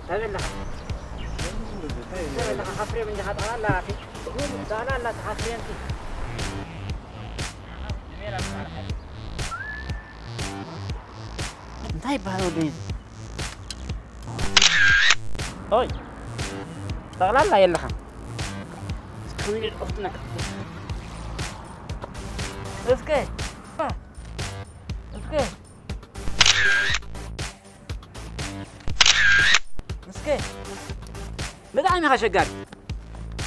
ተበላኻ። ተበላኻ፣ ሓፍሬም እንዲኻ ጠቕላላ ኣቲ። ጠቕላላ ተሓፍሬም ቲ። እንታይ ይበሃል ወደይ? ኦይ፣ ጠቕላላ የለኻ። እስከ እስከ፣ እስከ፣ እስከ። ብጣዕሚ ኢኻ ሸጋሪ።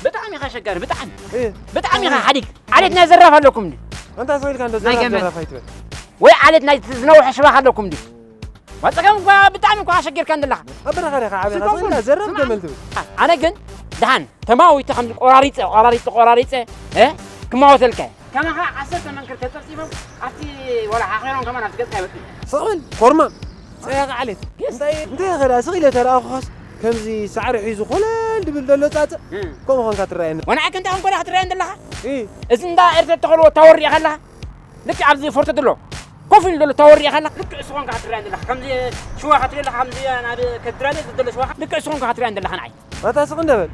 ብጣዕሚ ኢኻ ሸጋሪ፣ ብጣዕሚ። እ። ብጣዕሚ ኢኻ ሓዲግ። ዓሌት ናይ ዘራፍ ኣለኩም እንዲ? ኣንታ ስቕ ኢልካ እንዶ ናይ ዘራፍ ገመል። ዘራፍ ኣይትበል። ወይ ዓሌት ናይ ዝነውሐ ሽባኽ ኣለኩም እንዲ? ዋ፣ ጸገም እኳ ብጣዕሚ እኳ ኣሸጊርካ እንደለኻ። ኣብ በረኻ ዲኻ ዓብኻ ስልኮም ስቕ ኢልካ ዘራፍ ስምዓኒ። ገመል ትብል። ኣነ ግን ደሓን ተማዊተ ከም ቆራሪጸ፣ ቆራሪጸ፣ ቆራሪጸ፣ እ? ክማወተልካ እየ። ከማኻ ዓሰርተ መንክር ተጸብጺቦም ኣብቲ ወላ ሓኺሮም ከማን ኣብቲ ገጽካ ይወጽኡ። ስቕ በል ኮርማም ጸያቂ ዓሌት። የስ። እንታይ እንታይ ኸዳ ስቕ ኢለ ተረኣኹኻስ ከምዚ ሳዕሪ ሒዙ ኮለል ድብል ዘሎ ጻጸ እ። ከምኡ ኾንካ ትረኣየኒ። ወንዓይ ከንታ ኾንኮ ዲኻ ትረኣየኒ ዘለኻ? እ። እዚ እንዳ ኤርትራ ተኸልዎ ታወሪ ኢኻ ኣለኻ? ልክዕ ኣብዚ ፎርቶ ዘሎ ኮፍ ኢሉ ዘሎ ታወሪ ኢኻ ኣለኻ? ልክዕ እሱ ኾንካ ትረኣየኒ ዘለኻ። ከምዚ ሽዋ ኻትሪኦ ኣለኻ፣ ከምዚ ናብ ከድራለ ዘሎ ሽዋ። ልክዕ እሱ ኾንካ ትረኣየኒ ዘለኻ ንዓይ። ኣታ ስቕ እንደ በል።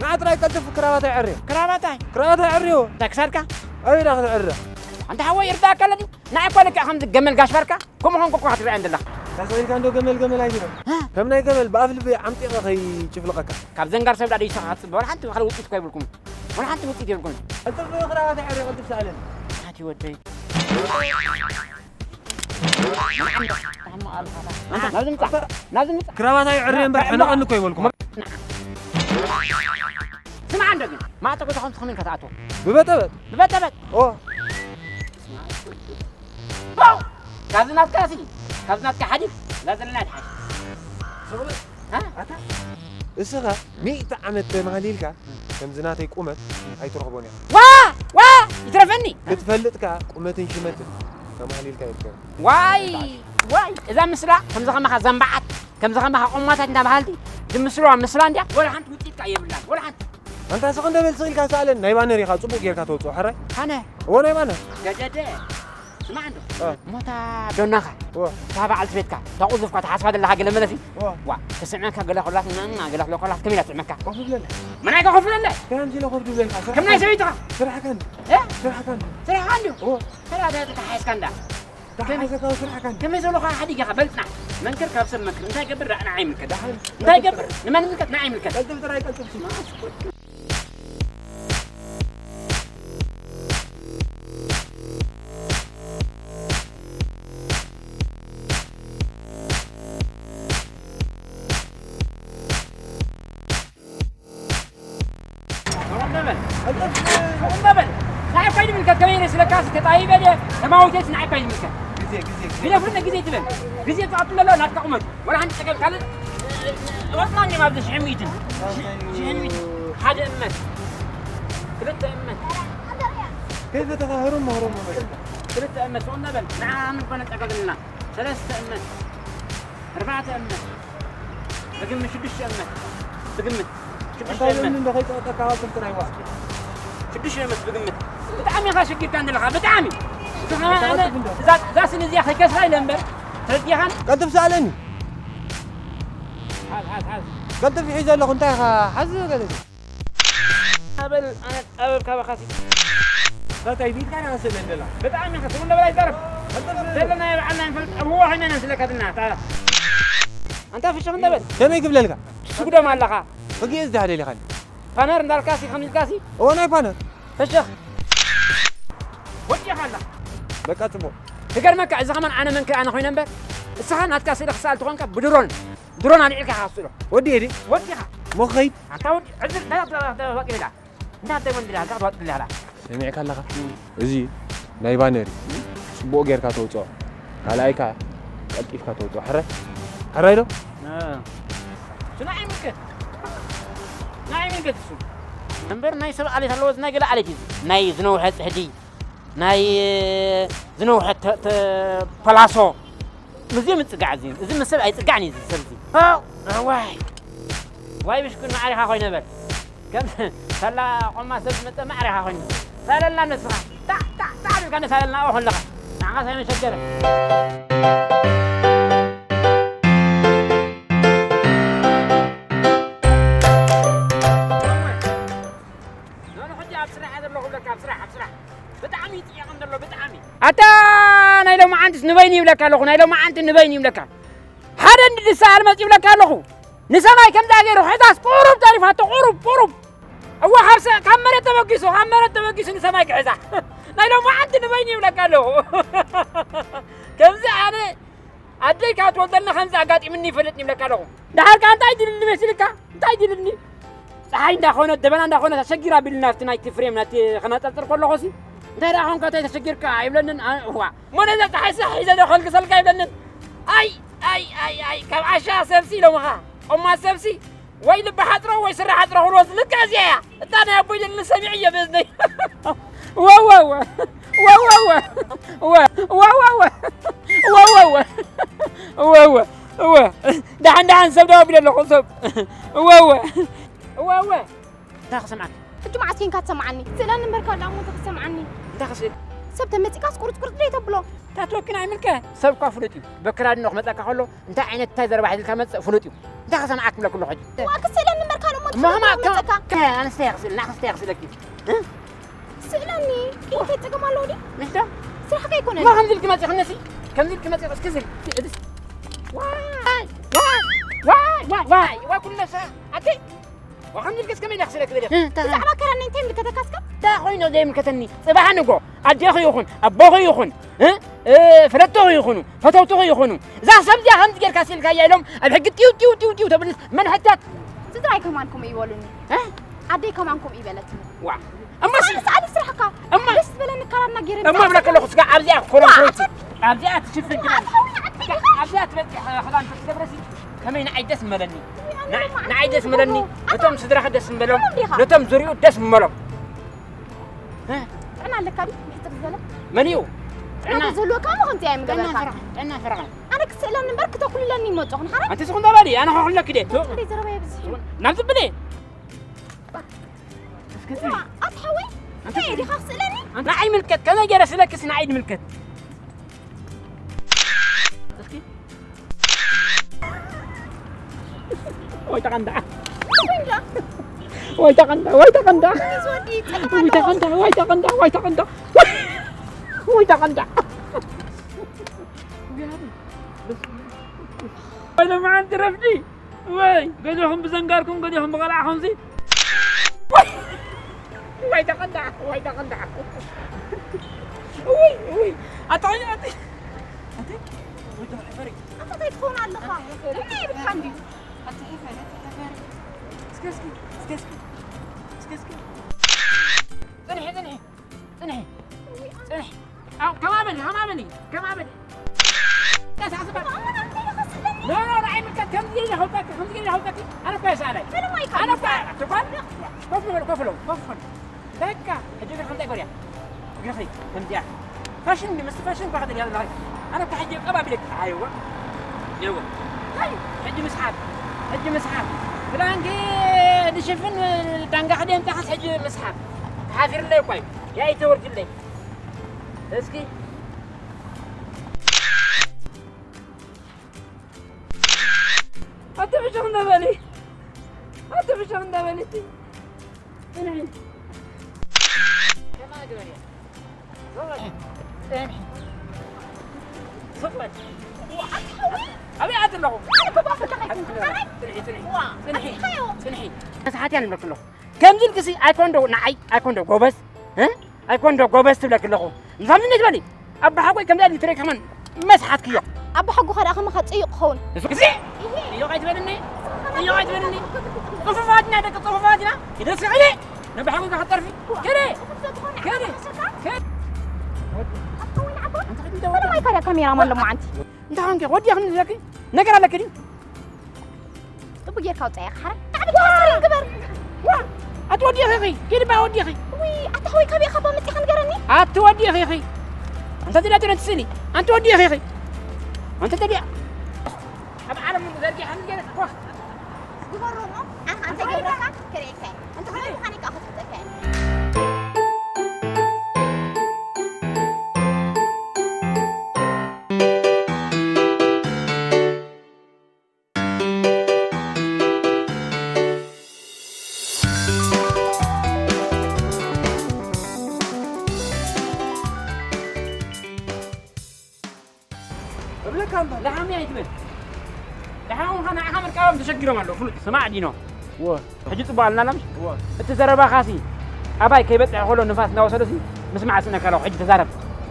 ንዓ ጥራይ ቀልጥፍ ክራባታይ ዕርዮ። ክራባታይ? ክራባታይ ዕርዮ። እንታይ ክሳድካ? ኣበይ ዳ ክትዕረ? ኣንታ ሓወይ ይርዳእካ ኣለኒ። ንዓይ እኳ ልክዕ ከምዚ ገመል ጋሽ ባርካ፣ ከምኡ ኾንኩ እኳ ክትረኣየኒ ዘለኻ። እንታይ ስቕ ኢልካ እንዶ ገመል ገመል ኣይትበል። ሃ? ከም ናይ ገመል ብኣፍ ልበይ ዓምጢቐ ከይጭፍልቐካ። ካብ ዘንጋር ሰብ ዳ ደይሰኻ ክትጽበ፣ ወላ ሓንቲ ዋላ ውጽኢት እኳ የብልኩም። ወላ ሓንቲ ውጽኢት የብልኩም። ቀልጥፍ ክራባታይ ዕርዮ፣ ቀልጥፍ ሰኣለኒ። ኣቲ ወደይ። ናብዚ ምጻእ፣ ናብዚ ምጻእ። ክራባታይ ዕርየ እምበር ሕነቐኒ እኮ ይበልኩ። ስማዕ እንዶ ግን፣ ማዕጾ ገዛኹም ትኸምን ከተኣትዎ። ብበጠበጥ። ብበጠበጥ። ኦ። ፖው! ካብዚ ናትካ ሲ፣ ካብዚ ናትካ ሓዲግ፣ እዛ ዘለና ትሓሽ። ሃ? ኣታ፣ እስኻ ሚእቲ ዓመት ተማህሊልካ፣ ከምዚ ናተይ ቁመት ኣይትረኽቦን ኢኻ። ዋ! ዋ! ይትረፈኒ! ክትፈልጥ ከኣ ቁመትን ሽመትን ተማህሊልካ ይርከብ። ዋይ! ዋይ! እዛ ምስላ ከምዚ ከማኻ ዘንባዓት፣ ከምዚ ከማኻ ቆማታት እንዳበሃልቲ ዝምስልዋ ምስላ እንድያ፣ ወላ ሓንቲ ውጽኢት ከኣ የብላን፣ ወላ ሓንቲ። ኣንታ ስቕ እንደ በል ስቕ ኢልካ ሰኣለን፣ ናይ ባነር ኢኻ ጽቡቕ ጌርካ ተውጽኦ፣ ሕራይ? ኣነ? እወ፣ ናይ ባነር። ገደደ። ስማዕ እንዶ፣ እ። ሞታ ዶናኻ፣ እወ። እታ በዓልቲ ቤትካ፣ እታ ቁዙፍካ ትሓስባ ዘለኻ ገለ መለሲ? እወ። ዋ፣ ትስዕመካ ገለ ኮላት፣ ና፣ ና፣ ገለ ኮላት፣ ከመይ ኢላ ትስዕመካ? ኮፍ ብለኒ። መን ኣይካ ኮፍ ብለለ? ከምዚ ኢለ ኮፍ ድብለልካ፣ ስራሕ ከም-፣ ናይ ሰበይትኻ? ስራሕ ከም-፣ እ? ስራሕ ከም-፣ ስራሕኻ እንድዩ? እወ። ተራ ተተሓሒዝካ እንዳ። ተሓሒዝካ ስራሕ ከም-፣ ከመይ ዘለኻ ሓዲግ ኢኻ? በል ጽናሕ። መንክር ካብ ሰብ መንክር። እንታይ ገብር? ንዓይ ይምልከት። ደሓን። እንታይ ገብር? ንመን ይምልከት? ንዓይ ይምልከት። ቀልጥፍ ጥራይ ቀልጥፍ። ንዓይ እኳ ይምልከት፣ ከመይ ኢለ ስለካ ተጣይበ ድየ ተማዊተስ ንዓይ እኳ ይምልከት። ግዜ፣ ግዜ፣ ግዜ። ግደፉኒ ግዜ ትብል። ግዜ ትቐትል ዘሎ ናትካ ቁመት። ወላ ሓንቲ ጸገም ካልእ፣ ወጽና እንዲም ኣብዚ ሽሕን ሚእትን። ሽሕን ሚእትን። ሓደ እመት። ክልተ እመት። ከይፈተኻ ህሩም ህሩም መመለስካ። ክልተ እመት፣ ስቕ እንዳ በል። ንዓ ንኮነ ጸገም ዘለና። ሰለስተ እመት። ኣርባዕተ እመት። ብግምት ሽዱሽተ እመት። ብግምት ሽዱሽተ እንታይ እመት። እምኒ እንዶ ከይጸቐጠካ ካብ ስልቲ ናይ ዋዕ። ሽዱሽተ እመት ብግምት። ብጣዕሚ ኢኻ ሸጊርካ እንደለኻ፣ ብጣዕሚ። እዛ፣ እዛ ስኒ እዚኣ ከይከስራ ኢለ እምበር። ተረዲኻን? ቀልጥፍ ሰኣለኒ። ሓዝ፣ ሓዝ፣ ሓዝ። ቀልጥፍ ሒዘ ኣለኹ፣ እንታይ ኢኻ ሓዝ ገለ? ኣበል፣ ኣነ ኣበል ካባኻሲ። እንታይ ቢልካ ኢና ስእለ እንደላ? ብጣዕሚ ኢኻ ስሙ እንደበላ ይዛረብ። ቀልጥፍ። ዘለና የብዓልና ንፈልጥ፣ ኣብ ህዋ ኮይና ኢና ንስለካ ድና። ኣንታ ፍሽኽ እንደበል። ከመይ ክብለልካ? ስጉዶም ኣለኻ። ሕጊ እየ ዝዳህደል ኢኻኒ። ፓነር እንዳልካሲ፣ ከም ኢልካሲ? እወ፣ ናይ ፓነር። ፍሽኽ። ወዲኻ ኣላ። በቃ ጽቡቕ። ትገርመካ፣ እዚ ከማን ኣነ መን ከ ኣነ ኮይነ እምበር፣ እስኻ ናትካ ስእሊ ክሰኣል ተኾንካ ብድሮን፣ ድሮን ኣልዒልካ ኢኻ ክትስእሎ። ወዲ እየ ድዩ? ወዲኻ። እሞ ክኸይድ? ኣንታ ወዲ፣ ዕዝር፣ ዳ፣ ዳ፣ ዳ፣ ዳ፣ ዋቂ ኢላ። እንዳ፣ እንታይ ወንድላ፣ እንዳ፣ ዋቂ ኢላ። ሰሚዕካ ኣለኻ? እዚ ናይ ባነር እዩ። ጽቡቕ ጌርካ ተውጽኦ። ካልኣይ ከኣ ቀልጢፍካ ተውጽኦ። ሕራይ? ሕራይ ዶ? እ። እሱ ንዓይ ይምልከት። ንዓይ ይምልከት እሱ። እምበር ናይ ሰብ ዓሌት ኣለዎ፣ እዚ ናይ ገለ ዓሌት እዩ። ናይ ዝነውሐ ጽሕዲ፣ ናይ ዝነውሐ ተ-፣ ተ-፣ ፐላሶ። እዚ ምጽጋዕ እዚ፣ እዚ ምስ ሰብ ኣይጽጋዕን እዩ እዚ ሰብ እዚ። ኦ፣ ዋይ። ዋይ ብሽኩን ማዕሪኻ ኮይነ በል። ከም ሳላ ቆማ ሰብ ዝመጸ ማዕሪኻ ኮይኑ። ሳለልና ንስኻ። ታዕ፣ ታዕ፣ ታዕ ኢልካ ንሳለልና፣ ኣብኡ ከለኻ። ንዓኻ ሳይመሸገረ። ሎሚ ሕጂ ኣብ ስራሕ እየ ዘለኹ ብለካ፣ ኣብ ስራሕ፣ ኣብ ስራሕ። ብጣዕሚ ይጥየቕ እንተሎ፣ ብጣዕሚ። ኣታ ናይ ሎማዓንትስ ንበይኑ ይብለካ ኣለኹ፣ ናይ ሎማዓንቲ ንበይኑ ይብለካ። ሓደ እንዲ ዝሰኣል መጽእ ይብለካ ኣለኹ። ንሰማይ ከምዛ ገይሩ ሕዛስ ቁሩብ ተሪፋቶ፣ ቁሩብ፣ ቁሩብ። እዋ፣ ካብ ሰ-፣ ካብ መሬት ተበጊሱ፣ ካብ መሬት ተበጊሱ ንሰማይ ክሕዛ። ናይ ሎማዓንቲ ንበይኑ ይብለካ ኣለኹ። ከምዚ ኣነ ኣደይ ካብ ትወልደልና ከምዚ ኣጋጢምኒ ይፈልጥኒ ይብለካ ኣለኹ። ደሓር ከኣ እንታይ ድልኒ መሲልካ? እንታይ ድልኒ? ጸሓይ እንዳኾነት፣ ደበና እንዳኾነት ኣሸጊራ ቢልና ኣብቲ ናይቲ ፍሬም ናይቲ ከነጻጽር ከለኹሲ፣ እንታይ ደኣ ኾንካ እንታይ ተሸጊርካ ኣይብለንን። ኣ-፣ እዋ። እሞ ነዛ ጸሓይሲ ሒዘ ዶ ከልግሰልካ ኣይብለንን። ኣይ፣ ኣይ፣ ኣይ፣ ኣይ፣ ካብ ዓሻ ሰብሲ ኢሎምኻ። ቆማት ሰብሲ ወይ ልቢ ሓጽሮ ወይ ስረ ሓጽሮ ክብልዎስ ልክዕ እዚኣ እያ። እታ ናይ ኣቦይ ደሊ ሰሚዐዮ ብእዝነይ። ወወወ፣ ወወወ፣ ወ-፣ ወወወ፣ ወወወ፣ ወወ፣ ወ-፣ ደሓን ደሓን ሰብ ደው ኣቢለ ኣለኹ፣ ሰብ። ወወ፣ ወወ። እንታይ ክሰምዓካ? ሕጂ መዓስ ኬንካ ትሰምዓኒ? ስእለኒ እምበር ካልእ እሞ እንታይ ክሰምዓኒ? እንታይ ክስእል? ሰብ ተመጺእካስ ቁርጽ ቁርጽ ደይ ተብሎ? እንታይ ትወክን ኣይምልከ? ሰብ እኳ ፍሉጥ እዩ። በክራድኖ ክመጸካ ከሎ እንታይ ዓይነት እንታይ ዘረባ ሒዝልካ መጽእ ፍሉጥ እዩ። እንታይ ክሰምዓክ እብለክ ኣለኹ ሕጂ? ዋ፣ ክስእለኒ እምበር ካልእ እሞ እሞ እንታይ ከማ-፣ መጸካ? ከ-፣ ኣነስተይ ክስእል፣ ንዓኽስተይ ክስእለኪ? እ? ስእለኒ፣ እንታይ ጸገም ኣለዎ ድዩ? ምሽ ዶ? ስራሕካ ኣይኮነን። እሞ ከምዚ ኢልኪ መጺእክነሲ? ከምዚ ኢልኪ መጺእክ፣ እስኪ ዝል-፣ እድስ-፣ ዋይ፣ ዋይ፣ ዋይ፣ ዋይ፣ ዋይ፣ ኩሉ ነብሳ፣ ኣቲ፣ ዋ፣ ከምዚ ኢልኪ እስከመይ ኢለ ክስእለኪ ደሊኽ? እ፣ እንታይ? ብዛዕባ ከረኒ እንታይ ይምልከተካ እስከ? እንታይ ኮይኑ ዘይምልከተኒ? ጽባሕ ንጎ፣ ኣዴኺ ይኹን፣ ኣቦኺ ይኹን፣ እ? እ፣ ፈለጥቶኺ ይኹኑ፣ ፈተውቶኺ ይኹኑ፣ እዛ ሰብ እዚኣ ከምዚ ጌርካ ስኢልካያ ኢሎም ኣብ ሕጊ ጢው፣ ጢው፣ ጢው፣ ጢው ተብልስ መን ሕታት? ስድራይ ከማን ከምኡ ይበሉኒ። እ? ዓደይ ከማን ከምኡ ይበለትኒ። ዋ። እሞ ስ-፣ ሰኣሊ፣ ሰኣሊ ስራሕካ። እሞ ደስ ዝበለኒ ኣከዳድና ገይረ እሞ እብለካ ኣለኹ፣ ስጋ ኣብዚኣ ኮረንኮይቲ፣ ዋ፣ ኣብዚኣ ትሽፍን ዋ፣ ክዳን። ኣታዊ ዓዲ ስጋ ኢኻ። ኣብዚኣ ትበጽሕ ክዳን ተትገብረሲ ከመይ ንዓይ ደስ ምበለኒ። ኣነ ንዓይ፣ ድማ ንዓይ ደስ ምበለኒ። ኣታ ነቶም ስድራኺ ደስ ምበሎም፣ ከምኡ እንዲኻ። ነቶም ዙርይኡ ደስ ምበሎም። እ? ጥዕና ኣለካ ድዩ? ብሕጽር ዝበለ? መን እዩ? ጥዕና ጥዕና። ተዝህልወካ እሞ ከምዚ ጥዕና ኣይምገበርካ። ፈረኻ፣ ጥዕና ፈረኻ። ኣነ ክስእለኒ እምበር ክተኩልለኒ ይመጹ። ክንሓራ? ኣንቲ ስኹም ተባሊ፣ ኣነ ኸኹለኪ ድየ? እንዴ ዘረባ የብዝሕ እዩ። ናብ ዝብለ። እስከ ዋ፣ ኣቲ ሓወይ፣ ኣንቲ እንታይ ዲኻ ክስእለኒ? ኣንቲ ንዓይ ምልከት፣ ከመይ ገይረ ስለክስ ንዓይ ድምልከት? እስኪ። ወይ ተቐንዳ። ወይ ተቐንዳ፣ ወይ ተቐንዳ። እዚ ወዲ ጸገም ወይ ኣለዎ። ተቐንዳ፣ ወይ ተቐንዳ፣ ወይ ተቐንዳ። ወይ ተቐንዳ። ወይ ለመዓንቲ ረፍዲ። ወይ ገዲኹም ብዘንጋርኩም፣ ገዲኹም ብቐላዕኹምሲ። ወይ! ወይ ተቐንዳ፣ ወይ ተቐንዳ። ወይ፣ ወይ። ኣታ፣ ኣታ፣ ኣታ፣ ኣታ፣ ወይ ተቐንዳ፣ ፈሪ። ኣታ፣ እንታይ ትኸውን ኣለኻ? እንታይ ይብልካ እንድዩ? ኣታ፣ ፈሪ፣ ኣታ፣ ፈሪ። እስከ፣ እስከ፣ እስከ፣ እስከ። እስከ፣ እስከ። ጽንሒ፣ ጽንሒ። ጽንሒ። ጽንሒ። ኣው፣ ከማመኒ፣ ከማመኒ፣ ከማመኒ። ቀስ፣ ቀስ በል። ኖ፣ ኖ፣ ኖ፣ ኣይምልከት፣ ከምዚ ኢለ ከውፀኪ፣ ከምዚ ኢለ ከውፀኪ። ኣነ እኮ እየ ሰኣላይ። ምንም ኣይኮን። ኣነ እኮ፣ ትኳን። ኮፍ በል፣ ኮፍ በል፣ ኮፍ በል። በቃ፣ ሕጂ ግን ከምዚ ኣይኮን እያ። እግርኺ፣ ከምዚኣ። ፋሽን፣ ምስቲ ፋሽን እኳ ክትሪኣ ዘለኺ። ኣነ እኮ ሕጂ ቀባቢለኪ። ኣይዋ። የዋ። ኣይ፣ ሕጂ ምስሓብ፣ ሕጂ ምስሓብ። ክዳንኪ ዝሽፍን ዳንጋ ክደምጣኸስ ሕጂ ምስሓብ። ሓፊርለይ እኳ እዩ። ያይ ተወርድለይ። እስኪ። ኣቲ ብሽኽ እንዳበሊ። ኣቲ ብሽኽ እንዳበሊ። ጽንሒ። ከማ ግበርያ። ዞር በል። ጽንሒ። ሱቕ በል። ኣበይ ኣቲ ኣለኹ? ጽንሒ፣ ጽንሒ። ዋ፣ ጽንሒ። ኣቲ ካዮ። ጽንሒ። ተሳሓትያ ንብለክ ኣለኹ። ከምዚ ኢልክሲ ኣይኮን ዶ ንዓይ ኣይኮን ዶ ጎበዝ? እ? ኣይኮን ዶ ጎበዝ ትብለኪ ኣለኹ። ንሳምኒ ትበሊ። ኣባሓጎይ ከምዛ ኢሉ ትረይ ከማን መስሓትክዮ። ኣባሓጎኻ ደኣ ከማኻ ጽዩቕ ክኸውን። እሱ ግዜ ጽዩቕ ኣይትበልኒ። ጽዩቕ ኣይትበልኒ። ጽፉፋት ኢና ደቂ ጽፉፋት ኢና። ኢደ ስዕሊ። ነባሓጎይ ከጠርፊ። ከደ። ጽፉፍ ዘትኾነ ከደ። ዓሰርካ? ከደ። ኣታ ወይ ንዓባ? ኣንተ ከደ። ምንም ኣይካዳ ካሜራ ማን ለማዓንቲ። እንታይ ኾንኪ? ወዲያ ክንዝለኪ? ነገር ኣለኪ ድዩ? ጥቡ ጌርካ ውጻእ ኢኻ ሓራ። ብጣዕሚ ትኸስር ግበር። ዋ! ኣቲ ወዲኺ ኢኺ። ኪዲ ባ ወዲኺ። ውይ፣ ኣታ ሆይ ካበይ ኢኻ ባ መጺኻ ንገረኒ? ኣቲ ወዲኺ ኢኺ። ኣንተ ትዳ ትረን ትስእሊ። ኣንቲ ወዲኺ ኢኺ። ኣንተ ተዲያ። ኣብ ዓለም ዘርጊሓ ንገረ። ዋ! ግበሮ እሞ፣ ኣንተ ገብረካ ክርእየካ እየ። ኣንተ ሆይ ምዃን ኢካ ክትፍጠካ እየ። እብለካ እምበር። ደሓን ኣይትበል። ደሓን ኾንካ ንዓኻ ምርካቦም ተሸጊሮም ኣለዉ፣ ፍሉጥ። ስማዕ ዲኖ። ወ። ሕጂ ጽቡቕ ኣልና ላምሽ? ወ። እቲ ዘረባኻሲ ኣባይ ከይበጽሕ ከሎ ንፋስ እናወሰዶሲ ምስማዕ ስእነካ ኣለኹ። ሕጂ ተዛረብ።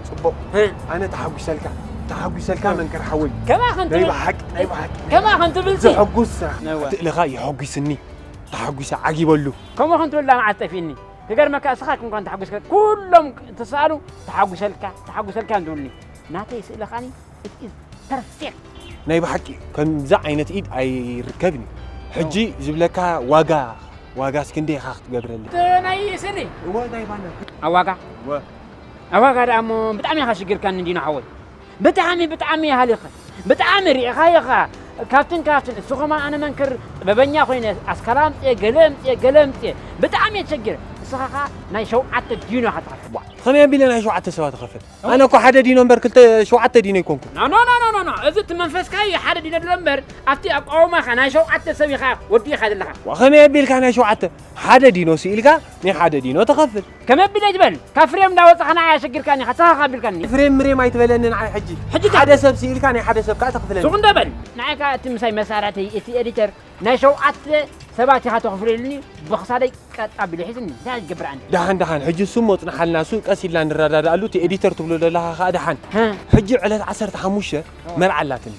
ጽቡቕ። እ? ኣነ ተሓጒሰልካ፣ ተሓጒሰልካ እ። መንክር ሓወይ። ከማኻ ናይ እንትብል ብሓቂ፣ ናይ ብሓቂ። ከማኻ እንትብል ሲ። ዘሐጉስ ስራሕ። ነዋ። እቲ እልኻ የሐጒስኒ። ተሓጒሰ ዓጊበሉ። ከምኡ ክንትብል ዳኣ መዓስ ጠፊእኒ። ክገርመካ እስኻ ክንኳን ተሓጒስካ ኩሎም ትስኣሉ ተሓጒሰልካ፣ ተሓጒሰልካ እንትብሉኒ። ናተይ ስእሊ ኻኒ it is perfect። ናይ ብሓቂ ከምዚ ዓይነት ኢድ ኣይርከብን እዩ። ሕጂ ዝብለካ ዋጋ፣ ዋጋ እስኪ እንደ ኢኻ ክትገብረለይ? እቲ ናይ ስእሊ? እወ፣ ናይ ባነር። ኣብ ዋጋ? እወ። ኣብ ዋጋ ደኣ እሞ ብጣዕሚ ኢኻ ሽግርካኒ እንዲኖ ሓወይ። ብጣዕሚ፣ ብጣዕሚ ሃሊኸ። ብጣዕሚ ሪኢኻዮ ኢኻ። ካብትን ካብትን፣ እሱ ኸማ ኣነ መንክር ጥበበኛ ኮይነ፣ ኣስካላ ኣምጽኤ፣ ገለ ኣምጽኤ፣ ገለ ኣምጽኤ። ብጣዕሚ እየ ተሸጊረ። እስኻ ኸኣ ናይ ሸውዓተ ዲኖ ኢኻ ትኸፍል። ከመይ ኣቢለ ናይ ሸውዓተ ሰባት እኸፍል? ኣነ እኮ ሓደ ዲኖ እምበር ክልተ፣ ሸውዓተ ዲኖ ኣይኮንኩን። ኖ፣ ኖ፣ ኖ፣ ኖ፣ ኖ። እዚ እቲ መንፈስካ እዩ ሓደ ዲኖ ድሎ እምበር፣ ኣብቲ ኣቋውማኻ ናይ ሸውዓተ ሰብ ኢኻ ወዲ ኢኻ ዘለኻ። ዋ፣ ከመይ ኣቢልካ ናይ ሸውዓተ? ሓደ ዲኖ ስኢልካ ናይ ሓደ ዲኖ ትኸፍል። ከመይ ኣቢለ ይበል? ካብ ፍሬም እንዳወጻኻ ንዓይ ኣሸጊርካኒ ኢኻ፣ ተኻኻ ኣቢልካኒ። ፍሬም ምሬም ኣይትበለኒ ንዓይ ሕጂ። ሕጂ ሓደ እንታይ? ሰብ ስኢልካ ናይ ሓደ ሰብ ከኣ ተኽፍለኒ። ሱቕ እንዶ በል። ንዓይ ከኣ እቲ ምሳይ መሳርሕተይ፣ እቲ ኤዲተር፣ ናይ ሸውዓተ ሰባት ኢኻ ተኽፍለኒ፣ ብኽሳደይ ቀጥ ኣቢሉ ሒዝኒ። እንታይ ክገብር ኣነ? ደሓን፣ ደሓን፣ ሕጂ እሱ እሞ ጽንሓልና፣ እሱ ቀስ ኢልና ንረዳድኣሉ፣ እቲ ኤዲተር ትብሎ ዘለኻ ከኣ ደሓን። ሀ። ሕጂ ዕለት ዓሰርተ ሓሙሽተ ኦ። መርዓ ኣላትኒ።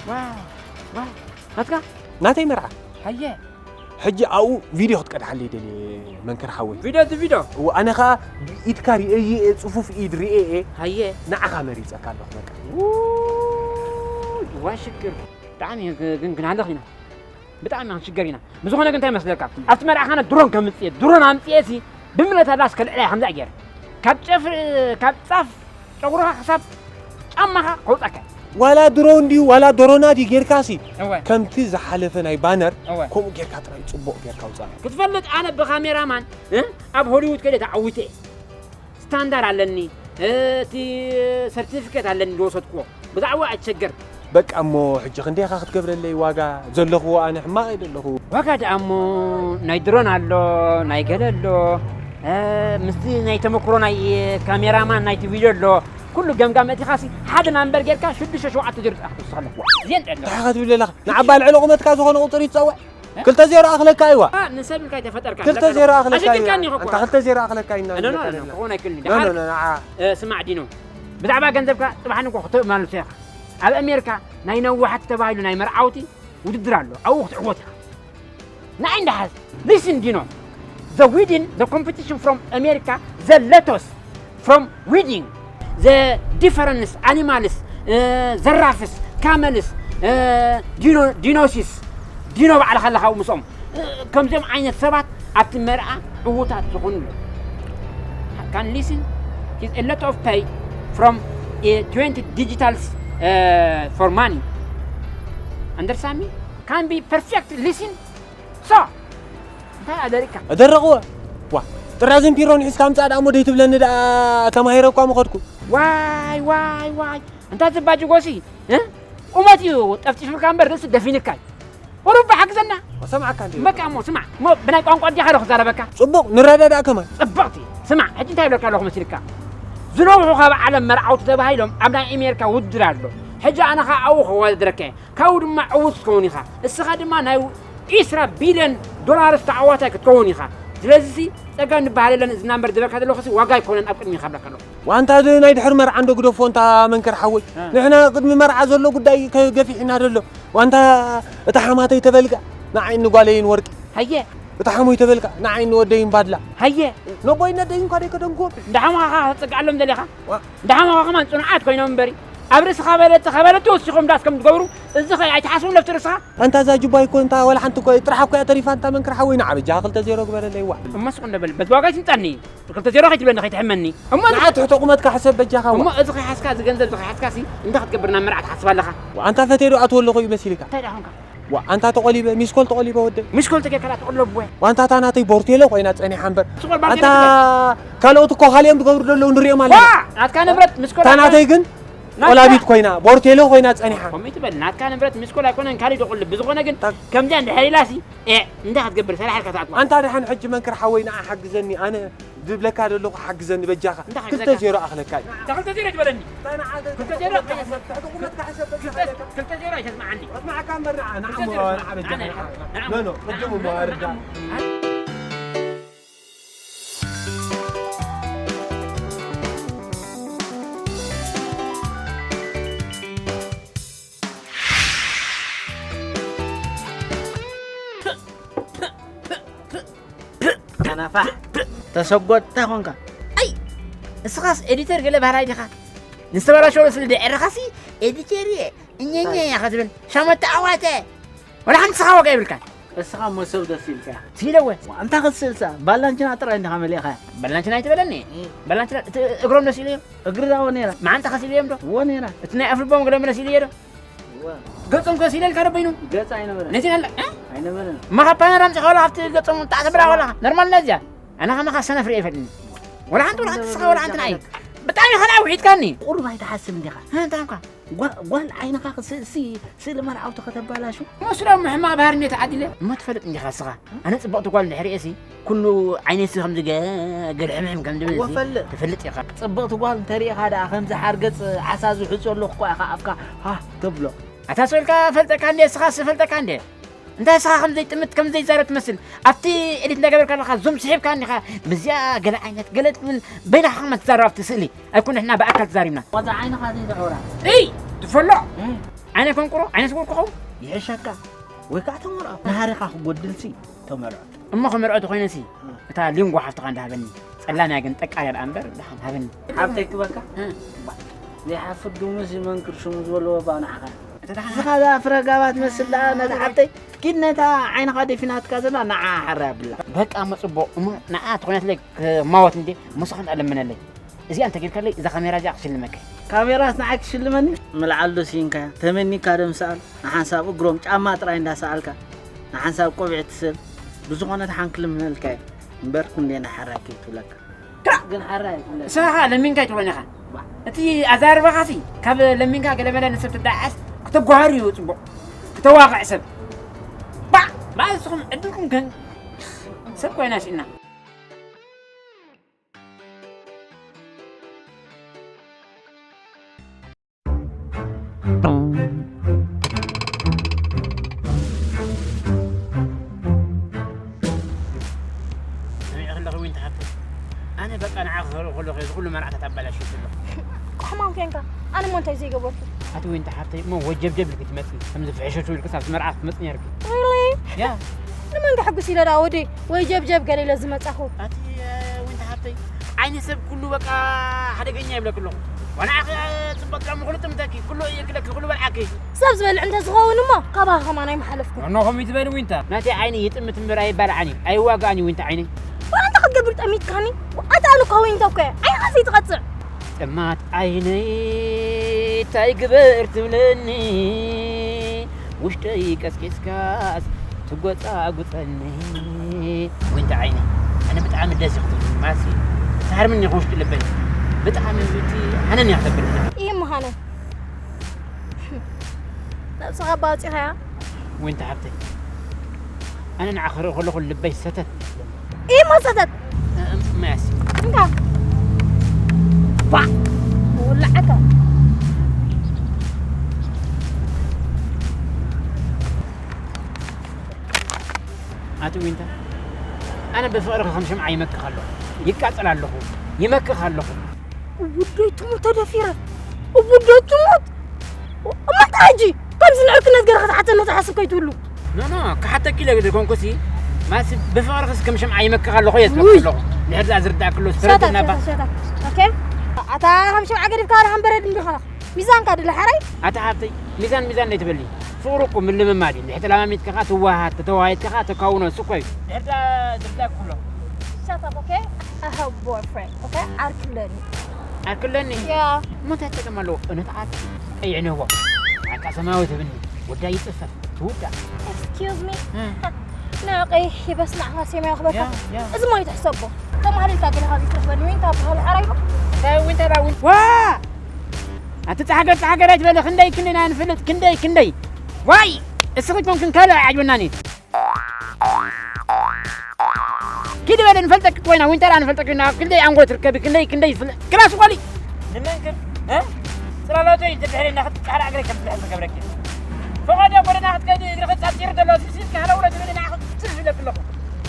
ዋው፣ ዋው፣ ናትካ? ናተይ መርዓ። ሃየ። ሕጂ ኣብኡ ቪድዮ ክትቀድሓለይ ደልየ መንክር ሓወይ። ቪድዮ እቲ ቪድዮ? እወ፣ ኣነ ኸኣ ብኢድካ ርእየ እየ፣ ጽፉፍ ኢድ ርእየ እየ። ሃየ። ንዓኻ መሪጸካ ኣለኹ በቃ። ውይ፣ ዋ ሽግር። ብጣዕሚ ግን፣ ግን፣ ግን ኣለኽ ኢና። ብጣዕሚ ክንሽገር ኢና። ብዝኾነ ግን እንታይ ይመስለካ? ኣብቲ መርዓ ኻነ ድሮን ከምጽእ እየ። ድሮን ኣምጽኤ ሲ ብምለታ ዳስ ከልዕላ እየ ከምዛ ገይረ። ካብ ጨፍሪ፣ ካብ ጻፍ ጨጉርኻ ክሳብ ጫማኻ ከውጻካ። ዋላ ድሮን ድዩ፣ ዋላ ዶሮና ድዩ ጌርካ ሲ፣ እወ። ከምቲ ዝሓለፈ ናይ ባነር እወ። ከምኡ ጌርካ ጥራይ ጽቡቕ ጌርካ ውጻእ። ክትፈልጥ ኣነ ብካሜራማን፣ እ፣ ኣብ ሆሊውድ ከይደ ተዓዊተ እየ። ስታንዳር ኣለኒ፣ እ፣ እቲ ሰርቲፊኬት ኣለኒ ዝወሰድክዎ። ብዛዕባ ኣይትሸገር። በቃ እሞ ሕጂ ክንደይ ኢኻ ክትገብረለይ ዋጋ? ዘለኽዎ ኣነ ሕማቕ እየ ዘለኹ። ዋጋ ደኣ እሞ ናይ ድሮን ኣሎ፣ ናይ ገለ ኣሎ። እ፣ ምስቲ ናይ ተመክሮ ናይ ካሜራማን ናይቲ ቪድዮ ኣሎ። ኩሉ ገምጋም ኣእቲኻሲ ሓደ ናምበር ጌርካ ሽዱሽተ ሸውዓተ ዜሮ ጥራሕ ክትውስኸለካ። እዚአን ጥራሕ ኣለዋ። እንታይ ኢኻ ትብል ዘለኻ? ንዓባ ልዕሊ ቁመትካ ዝኾነ ቁጽሪ ትጸውዕ? እ? ክልተ ዜሮ ኣኽለካ እይዋ። እ፣ ንሰብ ኢልካ ኣይተፈጠርካን። ክልተ ዜሮ ኣኽለካ እይዋ። ኣሽግርካኒ እኮ። ኣንታ ክልተ ዜሮ ኣኽለካ ኢና ኖ፣ ኖ፣ ኖ፣ ንብለካ ኖ፣ ዘለና። ክኾን ኣይክእልን እዩ። ኖ፣ ኖ፣ ደሓር፣ ኖ፣ ኖ፣ ንዓ። እ፣ ስማዕ ዲኖ፣ ብዛዕባ ገንዘብካ ጽባሕ ንግሆ ክትመልሶ ኢኻ። ኣብ ኣሜሪካ ናይ ነዋሕቲ ተባሂሉ ናይ መርዓውቲ ውድድር ኣሎ። ኣብኡ ክትዕወት ኢኻ። ንዓይ እንዳሓዝ። Listen ዲኖ። The wedding, the competition from America, the lotus from wedding, the difference animals, እ፣ ዘራፍስ፣ ካመልስ፣ እ፣ ዲኖ-፣ ዲኖሲስ፣ ዲኖ ባዕልኻ ኣለኻ ኣብኡ ምስኦም። እ፣ ከምዚኦም ዓይነት ሰባት ኣብቲ መርዓ ዕዉታት ዝኾኑሉ። Can listen is a lot of pay from, እ፣ twenty digitals, እ፣ for money. Understand me? Can be perfect listen. ሶ፣ እንታይ ኣደሪካ? ኣደረቕዎ። ዋ፣ ጥራዝን ፒሮን ሒዝካ ምጻእ ደኣ እሞ ደይትብለኒ ደኣ ተማሂረ እኳ ምኸድኩ። ዋይ፣ ዋይ፣ ዋይ። እንታ ዝባጅጎሲ፣ እ? ቁመት እዩ ጠፍጢፉልካ እምበር ርእሲ ደፊንካ እዩ። ቁሩብ ብሓግዘና። ሰምዓካ እንዴ? በቃ እሞ ስማዕ፣ እሞ ብናይ ቋንቋ እንዲኻ ዶ ክዛረበካ? ጽቡቕ፣ ንረዳዳእ ከማን። ጽብቕቲ። ስማዕ፣ ሕጂ እንታይ ይብለካ ኣለኹ መሲልካ? ዝነውሑ ካብ ዓለም መርዓውቲ ተባሂሎም ኣብ ናይ ኣሜሪካ ውድድር ኣሎ። ሕጂ ኣነ ኸኣ ኣብኡ ክወዳደረካ እየ። ካብኡ ድማ ዕዉት ክትከውን ኢኻ። እስኻ ድማ ናይ ዒስራ ቢልዮን ዶላርስ ተዓዋታይ ክትከውን ኢኻ። ስለዚሲ ጸጋ ንበሃል የለን፣ እዝና እምበር ዝበልካ ዘለኹሲ ዋጋ ኣይኮነን ኣብ ቅድሚኻ እብለካ ኣለኹ። ዋንታ እዚ ናይ ድሕሪ መርዓ እንዶ ግደፎ እንታ መንክር ሓወይ። እ። ንሕና ቅድሚ መርዓ ዘሎ ጉዳይ ከ-፣ ገፊሕና ዘሎ። ዋንታ እታ ሓማተይ ተበልካ ንዓይ ንጓለይን ወርቂ። ሃየ። እታ ሓሞይ ተበልካ ንዓይ ንወደይን ባድላ። ሃየ። ነቦይ ነደይን ኳ ደይከደንኩዎም። እንዳ ሓማኻ ክትጽግዓሎም ደሊኻ? ዋ። እንዳ ሓማኻ ከማን ጽኑዓት ኮይኖም እምበሪ። ኣብ ርእስኻ በለቲ፣ ከበለቲ ወሲኾም ዳስ ከም ዝገብሩ፣ እዚ ኸ ኣይትሓስቡን ለፍቲ ርእስኻ? ኣንታ እዛ ጁባ እኮ እንታ ወላ ሓንቲ እኮ ጥራሕ እኮ እያ ተሪፋ፣ እንታ መንክር ሓወይ ንዓ በጃኻ ክልተ ዜሮ ግበረለይ ዋ። እሞ ስቕ እንደ በል፣ በዚ ዋጋ ኣይትምጻኒ። ክልተ ዜሮ ከይትብለኒ ከይትሕመኒ። እሞ እዚ ንዓ ትሕቲ ቁመትካ ሕሰብ በጃኻ ዋ። እሞ እዚ ከይሓዝካ፣ እዚ ገንዘብ እዚ ከይሓዝካ ሲ እንታይ ክትገብር ናብ መርዓ ትሓስብ ኣለኻ? ዋ፣ ኣንታ ፈትየ ዶ ኣትወለኹ እዩ መሲልካ? እንታይ ደኣ ኾንካ? ዋ፣ ኣንታ ተቖሊበ፣ ሚስኮል ተቖሊበ ወደይ። ሚስኮል ተጌርካላ ተቖለብ ወይ? ዋ፣ ኣንታ እታ ናተይ ቦርቴሎ ኮይና ጸኒሓ እምበር። ስቆል ባርቴሎ ኣንታ ትበል። ካልኦት እኮ ካልኦም ዝገብሩ ዘለዉ ንሪኦም ኣለና። ዋ፣ ናትካ ንብረት ሚስኮል እታ ናተይ ግን ናትካ ቆላቢት ኮይና፣ ቦርቴሎ ኮይና ጸኒሓ። ከምኡ ትበል፣ ናትካ ንብረት ሚስኮል ኣይኮነን፣ ካልእ ደቑልብ። ብዝኾነ ግን ታ- ከምዚኣ እንድሕር ኢላሲ፣ ኤ፣ እንታይ ክትገብር? ሰላሕ ኢልካ ትኣትዋ። ኣንታ ደሓን ሕጂ መንክር ሓወይ ንዓ ሓግዘኒ፣ ኣነ ዝብለካ ዘለኹ ሓግዘኒ በጃኻ። እንታይ ክልተ ሓግዘካ? ዜሮ ኣኽለካ እዩ። ክልተ ዜሮ ይትበለኒ። እንታይ ንዓ ክልተ ዜሮ ትሕቲ ቁመትካ ሕሰብ፣ ትሕቲ ቁመትካ ሕሰብ በጃኻ። ክልተ ዜሮ ኣይተስምዓኒ። ኣስማዕካ እምበር ንዓ፣ ንዓ ክልተ እሞ ዜሮ ንዓ በጃኻ። ንዓ፣ ንዓ፣ ኖ፣ ኖ፣ ንዓ፣ ቅድም እሞ ንዓ፣ ኣርዳ። ንዓ። ከናፋሕ ተሰጎጥ እንታይ ኾንካ? ኣይ፣ እስኻስ ኤዲተር ገለ ባህላይ ዲኻ? ንዝተበላሸወ ስለ ደዕረኻሲ ኤዲተር እየ፣ እኘኘ እያ ክትብል። ሻመተ ኣዋተ። ወላ ሓንቲ ስኻ ዋጋ የብልካን። እስኻ እሞ ሰብ ደስ ኢልካ። ስኢለወ። ዋ፣ እንታይ ክትስእልሳ? ባላንችና ጥራይ እንዲኻ መሊእኻያ። ባላንችና ኣይትበለኒ። እም። ባላንችና እቲ እግሮም ደስ ኢለዮም። እግሪ ዳ ወኔራ። መዓንጣ ከሲለዮም ዶ? ወኔራ። እቲ ናይ ኣፍልቦም ገለ መለስ ኢለዮ ዶ? ዋ። ገጾም ከሲለልካ ዶ በይኑ? ገጽ ኣይነበረን። ነቲ ኣለ፣ እ? ኣይነበረን። እማ ካብ ፓነር ኣምጺኻ ወላ ካብቲ ገጾም ጣዕ ተብላ ወላ። ኖርማል ነዚያ። ኣነ ከማኻ ሰነፍ ርእየ ይፈልጥኒ። ወላ ሓንቲ፣ ወላ ሓንቲ ስኻ፣ ወላ ሓንቲ ንዓይ። ብጣዕሚ ኢኻ ንዓይ ውሒድካኒ። ቁሩብ ኣይትሓስብ እንዲኻ። እ፣ እንታይ እኳ? ጓ-፣ ጓል ዓይንኻ ክስ-፣ ሲ-፣ ስእሊ መርዓውቲ ከተባላሹ? መስሎም ሕማቕ ባህሪ እንዴ ተዓዲለ? እሞ ትፈልጥ እንዲኻ ስኻ? ኣነ ጽብቕቲ ጓል እንድሕር ርእየሲ፣ ኩሉ ዓይነይሲ ከም ዝገ-፣ ገልሕምሕም ከም ዝብል እዚ ወፈልጥ። ትፈልጥ ኢኻ። ጽብቕቲ ጓል እንተሪኢኻ ደኣ ከምዚ ሓርገጽ ዓሳ ዝሕጸሉ እኳ ኢኻ ኣፍካ ሃህ ተብሎ። ኣታ ስእልካ ፈልጠካ እንዴ፣ ስኻስ ፈልጠካ እንዴ? እንታይ ስኻ ከም ዘይጥምት፣ ከም ዘይዛረብ ትመስል? ኣብቲ ኤዲት እንዳገበርካ ኣለኻ፣ ዙም ስሒብካ እንዲኻ፣ ምስዚኣ ገለ ዓይነት፣ ገለ ትብል፣ በይንኻ ከማ ትዛረብ ኣብቲ ስእሊ። ኣይኮነ ንሕና ብኣካል ተዛሪብና። ቆዛ ዓይንኻ ዘይትዕውራ። እይ! ትፈሎ! እም። ዓይነ ከንቁሮ፣ ዓይነ ስውር ክኸውን? ይሕሸካ። ወይ ከዓ ተመርዖ። ናሃሪኻ ክጎድልሲ ተመርዖ። እሞ ክምርዖ ተኾይነሲ፣ እም። እታ ሊንጎ ሓፍትኻ እንዳሃበኒ። ጸላም እያ ግን ጠቃር እያ ደኣ እምበር፣ ደሓን ሃበኒ። ሓብተይ ክበካ? እም። ዘይሓፍር ድሙስ መንክር ሽሙ ዝበልዎ ባናዕኻ። እታ ደሓን ንስኻ እዛ ፍረ ጋባ ትመስል ደኣ ነታ ሓብተይ ኪድ ነታ ዓይንኻ ደፊናትካ ዘላ ንዓ ሓራ ኣብላ። በቃ እሞ ጽቡቕ። እሞ ንዓ ተኾይናትለይ ክማወት እንዴ፣ ምሳኻ ኣለምነለይ። እዚኣ እንተ ጌርካለይ፣ እዛ ካሜራ እዚኣ ክሽልመካ። ካሜራስ ንዓይ ክሽልመኒ? ምልዓል ዶ ስኢንካ? ተመኒካ ዶ ምሰኣል? ንሓንሳብ እግሮም ጫማ ጥራይ እንዳሰኣልካ፣ ንሓንሳብ ቆቢዕ ትስእል። ብዝኾነ ደሓን ክልምነልካ እየ። እምበር ክንደይ ንሓራይ ከይትብለካ። ክራዕ! ግን ሓራይ ኣይትብለካ። ንስኻ ለሚንካ ኣይትብሎን ኢኻ። ባ። እቲ ኣዛርባኻሲ፣ ካብ ለሚንካ ገለመለ ንሰብ ትደዓዓስ፣ ክተጓህር እዩ ጽቡቕ። ክተዋቕዕ ሰብ። ባዕ! ባዕ ንስኹም ዕድልኩም ግን ሰብ ኮይና ስኢና። ሰሚዐ ከለኺ ዊንታ ሓብተይ፣ ኣነ በቃ ንዓ ክኸርእ ከለኹ እዚ ኩሉ መርዓታት ኣበላሽዩ ዘሎ። እኮ ሕማም ኮንካ፣ ኣነ እሞ እንታይ ዘይገበርኩ? ኣቲ ዊንታ ሓብተይ፣ እሞ ወጀብጀብ ኢልኪ ትመጺ፣ ከምዚ ፍሕሽሹ ኢልክስ ኣብዚ መርዓ ክትመጺ ነይርኪ። Really? ያ። ንመን ከሕጉስ ኢለ ደኣ ወደይ ወይ ጀብጀብ ገለ ኢለ ዝመጻኹ? ኣቲ፣ እ፣ ዊንታ ሓብተይ፣ ዓይኒ ሰብ ኩሉ በቃ ሓደገኛ ይብለኪ ኣለኹ። ዋና ዓኺ፣ እ፣ ጽቡቕ ጥዑም ኩሉ ጥምተኪ፣ ኩሉ እየክለኪ፣ ኩሉ በልዓኪ። ሰብ ዝበልዕ እንተ ዝኸውን እሞ ካባኻ ከማን ኣይምሓለፍኩ። ኖ፣ ኖ፣ ከምኡ ትበሊ ዊንታ። ናተይ ዓይኒ ይጥምት እምበር ኣይባልዓን እዩ፣ ኣይዋጋእን እዩ ዊንታ ዓይነይ። ዋላ እንታይ ክትገብር ጠሚትካኒ? ኣታ ኣነ እኮ ዊንታ እኮ እየ። ዓይንኻ ዘይትቐጽዕ። ጥማት ዓይነይ እንታይ ግበር ትብለኒ? ውሽጠይ ቀስቂስካስ ትጎጻጉጸኒ። ዊንታ ዓይነይ፣ ኣነ ብጣዕሚ ደስ ክትብለኒ፣ ማለት እዩ። ትሃርምኒ ኢኻ ውሽጢ ልበይ። ብጣዕሚ እቲ ሃነን እያ ክተብለኒ። ይህ ምዃነ። ነብስኻ ባውጺኻያ? ዊንታ ሓብተይ፣ ኣነ ንዓ ክርኢ ከለኹ ልበይ ሰተት። ይህ ሞ ሰተት? እ-፣ እም-፣ እመያስ። እንካ። ባ! ውላዓካ። ኣቲ ዊንታ፣ ኣነ ብፍቕርኺ ከም ሽምዓ ይመክኽ ኣለኹ። ይቃጸል ኣለኹ። ይመክኽ ኣለኹ። ውደይ ትሙት ተደፊረ። ውደይ ትሙት። እሞ እንታይ ሕጂ? ከምዚ ንዕርክነት ገይርካ ትሓተኒ ትሓስብ ከይትህሉ። ኖ፣ ኖ፣ ክሓተኪ ኢለ ዘይኮንኩሲ፣ ማሲ ብፍቕርኺስ ከም ሽምዓ ይመክኽ ኣለኹ እየ ዝብለኪ ውይ። ኣለኹ። ንድሕር ዝኣ ዝርዳእኪ ኣሎ፣ ሸታ፣ ተረድእና እባ። ሸታ፣ ሸታ። ኦኬ? ኣታ ከም ሽምዓ ገዲፍካ ወላ ከም በረድ እንዲኻ። ሚዛንካ ድለ ሓራይ? ኣታ ሓብተይ፣ ሚዛን፣ ሚዛን ነይትበሊ። ፍቕሪ እኮ ምልምማድ እዩ። እንድሕር ተለማሚድካ ኸዓ ትወሃሃድ፣ ተተወሃሂድካ ኸዓ ተካውኖ፣ እሱ እኮ እዩ። ድሕር ዝኣ ዝርዳእኪ ኣሎ። Shut up, okay? I have boyfriend, okay? ዓርኪ ኣለኒ። ዓርኪ ኣለኒ? ያ። እሞ እንታይ ጸገም ኣለዎ? እነት ዓርኪ ቀይሕ ንህቦ። ዓርካ ሰማያዊ ትብኒ። ወዳ ይጽፈፍ። ትውዳ። Excuse me? እ። ናቀይ ይበስናዕካ ሰማያዊ ክበካ። ያ፣ ያ። እዚ ሞ ይትሕሰቦ። ተማሃሪልካ ገለ ካብ ይትረኽበኒ። ዊንታ በሃል ሓራይ ዶ? እንታይ ዊንታ ዳ ዊን-፣ ዋ! ኣቲ ጻሓገር፣ ጻሓገር ኣይትበሊ። ክንደይ፣ ክንደይ ኢና ንፍልጥ? ክንደይ፣ ክንደይ? ዋይ! እስኺ ኮንክን ካልእ ኣይዓጅበናን እዩ። ኪዲ በለ ንፈልጠኪ ኮይና፣ ዊንተር ኣንፈልጠኪ ኮይና፣ ኣብ ክንደይ ኣንጎሎ ትርከቢ፣ ክንደይ፣ ክንደይ ፍለ-፣ ክላስ ቆሊ። ንመንክር፣ እ? ጽላሎተይ እንተ ድሕሪ እናኸድ ጻዕዳ እግረይ ከም ትልሕል ዝገብረኪ። ፈቐዶ ጎደና ክትከዲ እግርኺ ጻጺሩ ዘሎ፣ ስልሲልኪ ሃለውለ ትብሊ ንዓኺ ትዝ ኢለኪ ኣለኹ።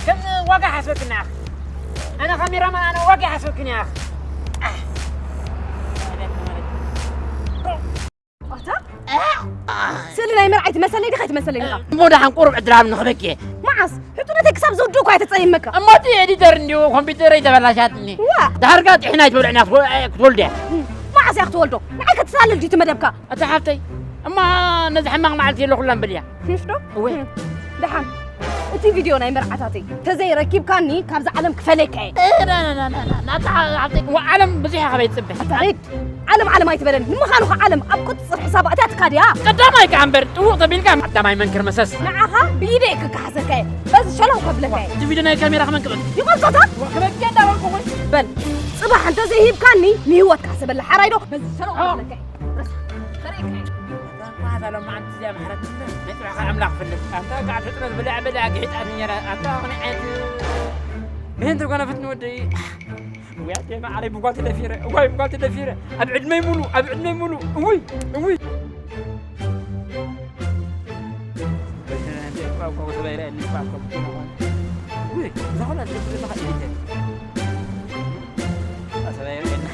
ከም ዋጋ ሓስበኪ ንዓኺ። ኣነ ካሜራማን፣ ኣነ ዋጋ ሓስበኪ ንዓኺ። ኣህ። ኣታ? ስእሊ ናይ መርዓ ይትመሰለይ ዲኻ ኣይትመሰለይ ዲኻ? እሞ ደሓን ቁሩብ ዕድል ሃብኒ ክበኪ። መዓስ? ሕጡነተይ ክሳብ ዝውድእ እኳ እየ ተጸይመካ። እሞ እቲ ኤዲተር እንዲሁ ኮምፒውተረይ ተበላሻትኒ። ዋ! ድሓር ከኣ ጥሒና ኣይትበልዕን እያ ክትወ-፣ ክትወልድ እያ። መዓስ እያ ክትወልዶ? ንዓይ ከተታልል ድዩ እቲ መደብካ? ኣታ ሓፍተይ፣ እማ ነዚ ሕማቕ መዓልቲ የለኹላን በልያ። ምሽ ዶ? እወ። ደሓን። እቲ ቪድዮ ናይ መርዓታተይ ተዘይረኪብካኒ ካብዛ ዓለም ክፈለየካ እየ። እ፣ ና፣ ና፣ ና፣ ና፣ ና፣ ናታ ሓፍተይ፣ ዋ፣ ዓለም ብዙሕ እያ ካበይ ትጽበ። ኣታ ሪድ፣ ዓለም ዓለም ኣይትበለኒ። ንምዃኑ ኸ ዓለም ኣብ ቁጽጽር ሕሳባ እትኣትካ ድያ? ቀዳማይ ከኣ እምበር ጥውቕ ተቢልካ ቀዳማይ መንክር መሰስ። ንዓኻ ብኢደይ ክከሓሰካ እየ። በዚ ሸለው ከብለካ እየ። እቲ ቪድዮ ናይ ካሜራ ከመን ክበል? ይቐርጾታ? ዋ፣ ክበኪ እንዳበልኩ ኹን። በል፣ ጽባሕ እንተዘይሂብካኒ ንህይወትካ ሕሰበላ ሓራይ ዶ? በዚ ሸለው ከብለካ እየ። ረሳ፣ ከርእየካ እየ። እዛ እንኳ እዛ ሎማዓንቲ እዚኣ ማሕረትኒ፣ ናይ ጽባሕ ከኣ ኣምላኽ ይፈልጥ። ኣንታ ከኣ ፍጥረት ብልዕ ብልዕ ግሒጣትኒ ነይራ። ኣንታ ኸመይ ዓይነት ምህን ተጓነፈትኒ ወደይ። እዋይ ኣደይ መዓረይ፣ ብጓል ተደፊረ። እዋይ ብጓል ተደፊረ። ኣብ ዕድመይ ሙሉ፣ ኣብ ዕድመይ ሙሉ። እውይ፣ እውይ። እውይ፣ እዛ ኾላ ትገብር ዘለኻ ኢሊተ። ሰብኣይ ርኤና።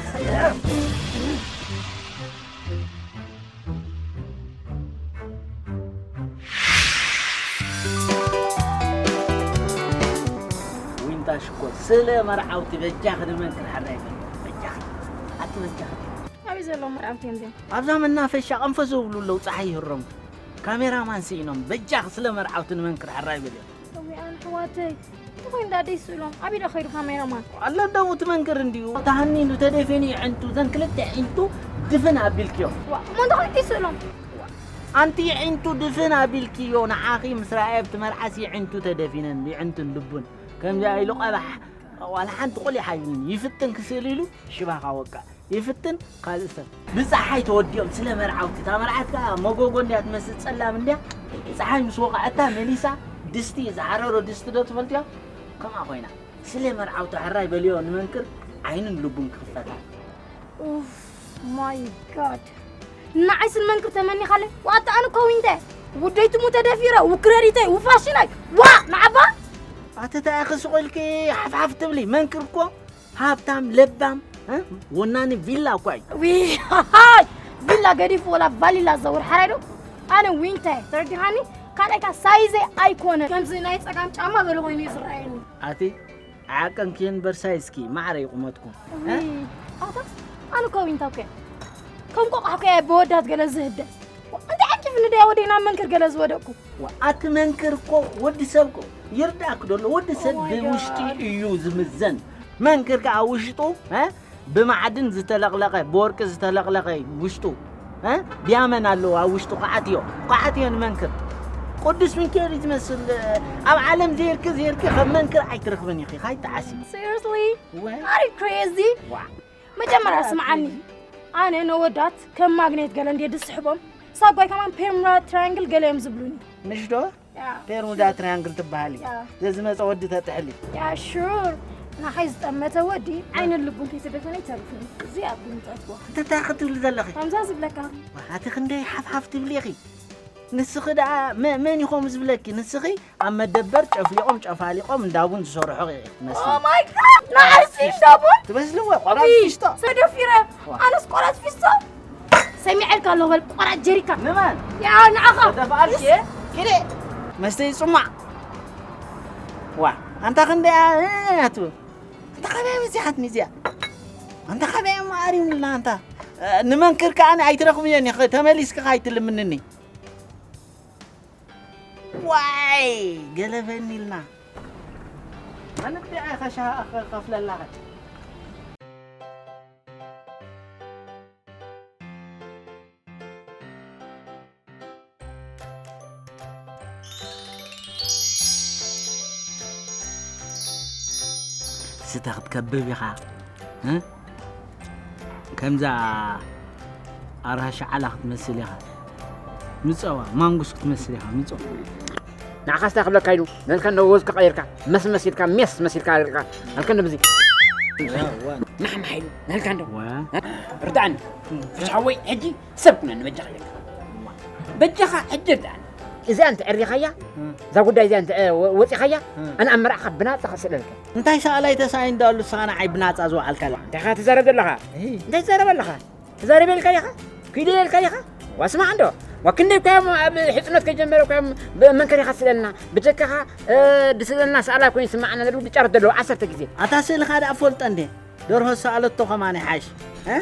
ዊንታ ሽኮር፣ ስለ መርዓውቲ በጃኺ ንመንክር ሓራይ በል። በጃኺ። ኣቲ በጃኺ። ኣበይ ዘለዉ መርዓውቲ እዮም እዚኦም? ኣብዛ መናፈሻ ቀንፈ ዘብሉ ኣለዉ፣ ጸሓይ ይህሮም። ካሜራማን ስኢኖም። በጃኺ ስለ መርዓውቲ ንመንክር ሓራይ በልዮ። እውይ፣ ኣነ ኣሕዋተይ፣ እንታይ ኮይኑ ደኣ ደይስእሎም? ኣበይ ደኣ ከይዱ ካሜራማን? ኣሎ ደው ትመንክር እንድዩ። ተሃኒኑ ተደፊኑ የዕንቱ፣ እተን ክልተ የዕንቱ ድፍን ኣቢልክዮ። ዋ፣ እሞ እንታይ ኮይኑ ደይስእሎም? ኣንቲ የዕንቱ ድፍን ኣቢልክዮ፣ ንዓኺ ምስ ረኣየ ኣብቲ መርዓስ የዕንቱ ተደፊነን፣ የዕንቱን ልቡን። ከምዚኣ ኢሉ ቀባሕ፣ ዋላ ሓንቲ ቁሊሕ ኣይብልን። ይፍትን ክስእል ኢሉ ሽባኻ ወቃ። ይፍትን ካልእ ሰብ። ብጸሓይ ተወዲኦም ስለ መርዓውቲ። እታ መርዓት ከኣ መጎጎ እንድያ ትመስል፣ ጸላም እንድያ። ጸሓይ ምስ ወቕዐታ መሊሳ ድስቲ፣ ዝሓረሮ ድስቲ ዶ ትፈልጥዮ? ከምኣ ኮይና። ስለ መርዓውቲ ሕራይ በልዮ ንመንክር ዓይኑን ልቡን ክኽፈታ። ኡፍ፣ ማይ ጋድ። ንዓይ ስል መንክር ተመኒኻለይ? ዋታ ኣነ እኮ ዊንተ። ውደይትሙ ተደፊረ፣ ውክረሪተይ፣ ውፋሽናይ። ዋ፣ ንዓባ? ኣቲ እንታይ ኢኺ ስቕ ኢልኪ ሓፍሓፍ ትብሊ? መንክር እኮ ሃብታም፣ ለባም፣ እ? ወናኒ ቪላ እኳ እዩ። ዊ-፣ ሃሃይ! ቪላ ገዲፉ ወላ ቫሊላ ዘውር ሓራይ ዶ? ኣነ ዊንታይ፣ ተረዲኻኒ? ካልኣይካ ሳይዘይ ኣይኮነ። ከምዚ ናይ ጸጋም ጫማ ገለ ኮይኑ እዩ ዝረኣየኒ። ኣቲ ዓቀንኪ እምበር ሳይዝኪ ማዕረ እዩ ቁመትኩም። እ? ዊ-፣ ኣታ፣ ኣነ እኮ ዊንታ እኮ እየ። ከም ቆቋሕ እኮ እየ ብወዳት ገለ ዝህደ። እንታይ ዓቂፍኒ ድያ ወደይ ናብ መንክር ገለ ዝወደቅኩ? ዋ፣ ኣቲ መንክር እኮ ወዲ ሰብ እኮ ይርዳእክ ደሎ፣ ወዲ ሰብ Oh my ብውሽጢ God። እዩ ዝምዘን። መንክር ከኣ ውሽጡ፣ እ፣ ብማዕድን ዝተለቕለቐ፣ ብወርቂ ዝተለቕለቐ ውሽጡ፣ እ፣ ዲያመን ኣለዎ ኣብ ውሽጡ። ከዓትዮ፣ ከዓትዮ ንመንክር። ቅዱስ ሚካኤል እዩ ዝመስል። ኣብ ዓለም ዘይርኪ፣ ዘይርኪ ከም መንክር ኣይትረኽብን ኢኺ፣ ካይትዓሲ። Seriously? ወይ? Are you crazy? ዋ። መጀመርያ ስምዓኒ። ኣነ ነወዳት ከም ማግኔት ገለ እንድየ ዝስሕቦም፣ ሳጓይ ከማን ፔርሙዳ ትራያንግል ገለ እዮም ዝብሉኒ። ምሽ ዶ? ያ። ፔርሙዳ ትራያንግል ትበሃል እዩ። ያ። ዘዝመጸ ወዲ ተጥሕሊ። ያ፣ ሹር። ንዓይ ዝጠመተ ወዲ ዓይንን ልቡን ከይተደፈነ ኣይተርፍን። እዚ ኣብ ግምት ኣትዋ። እንታይ ክትብሊ ዘለኺ? ከምዛ ዝብለካ። ኣቲ ክንደይ ሓፍሓፍ ትብሊ ኢኺ? ንስኺ ደኣ መ-፣ መን ኢኹም ዝብለኪ? ንስኺ ኣብ መደበር ጨፍሊቖም ጨፋሊቖም እንዳቡን ዝሰርሑ ኢኺ ትመስሊ። Oh my God! ንዓይ ፊስቶ ቡን? ትመስሊ እወ፣ ቆራስ ፊስቶ። ሰደፊረ። ዋ። ኣነስ ቆራስ ፊስቶ? ሰሚዐልካ ኣለኹ በል፣ ቆራስ ጀሪካ። ንመን? ያ፣ ንዓኻ። ተደፍኣልኪ እየ? ኪዲ። መስተይ ጽማዕ። ዋ፣ ኣንታ ክንደይ እያ፣ እ፣ ኣቱ። ኣንታ ካበይ በዚሓትኒ እዚኣ? ኣንታ ካበይ እያ መዓሪምልና ኣንታ? እ፣ ንመንክር ከኣ ኣይትረኽብዮን ኢኺ፣ ተመሊስኪ ከኣ ኣይትልምንኒ። ዋይ፣ ገለበኒ ኢልና። ኣነ እንታይ ኢኻ ሻሂ ከፍለላኸ? ስተ ክትከብብ ኢኻ፣ እ? ከምዛ ኣራሻ ዓላ ክትመስል ኢኻ። ምጸዋ፣ ማንጉስ ክትመስል ኢኻ፣ ምጸዋ። ንዓኻስ እንታይ ክብለካ ኢሉ? ነልካ እንዶ ወዝ ተቐይርካ፣ መስ መሲልካ፣ ሜስ መሲልካ ኣለካ። ኣልከ እንዶ ብዚ። ዋ፣ ዋ። ማሕማሕ ኢሉ፣ ነልካ እንዶ። ዋ። ርዳእኒ። ፍትሓወይ፣ ሕጂ ሰብ ኩነኒ በጃኻ ኢለካ። በጃኻ፣ ሕጂ ርዳእኒ። እዚኣ እንተ ዕሪኻያ፣ እ። እዛ ጉዳይ እዚኣ እንተ፣ እ፣ ወ-፣ ወጺኻያ፣ እ። ኣነ ኣብ መርዓኻ ብናጻ ከስእለልካ። እንታይ ሰኣላይ ተሳኢኑ ዳሉ ንስኻ ንዓይ ብናጻ ዝወዓልካላ? እንታይ ኢኻ ትዛረብ ዘለኻ? እይ። እንታይ ትዛረብ ኣለኻ? ተዛሪበልካ ኢኻ? ኪደ ኢልካ ኢኻ? ዋስማዕ እንዶ። ዋ ክንደይ እኳ እዮም ኣብ ሕጽኖት ከይጀመረ እኳ እዮም ብ-፣ መንከር ኢኻ ትስእለልና። ብጀካኻ፣ እ፣ ድስእለልና ሰኣላይ ኮይኑ ይስማዓና ነሉ ድጫረት ዘለዎ ዓሰርተ ግዜ። ኣታ ስእልኻ ደኣ ፈልጦ እንዴ? ደርሆ ዝሰኣለቶ ከማን ይሓሽ። እ?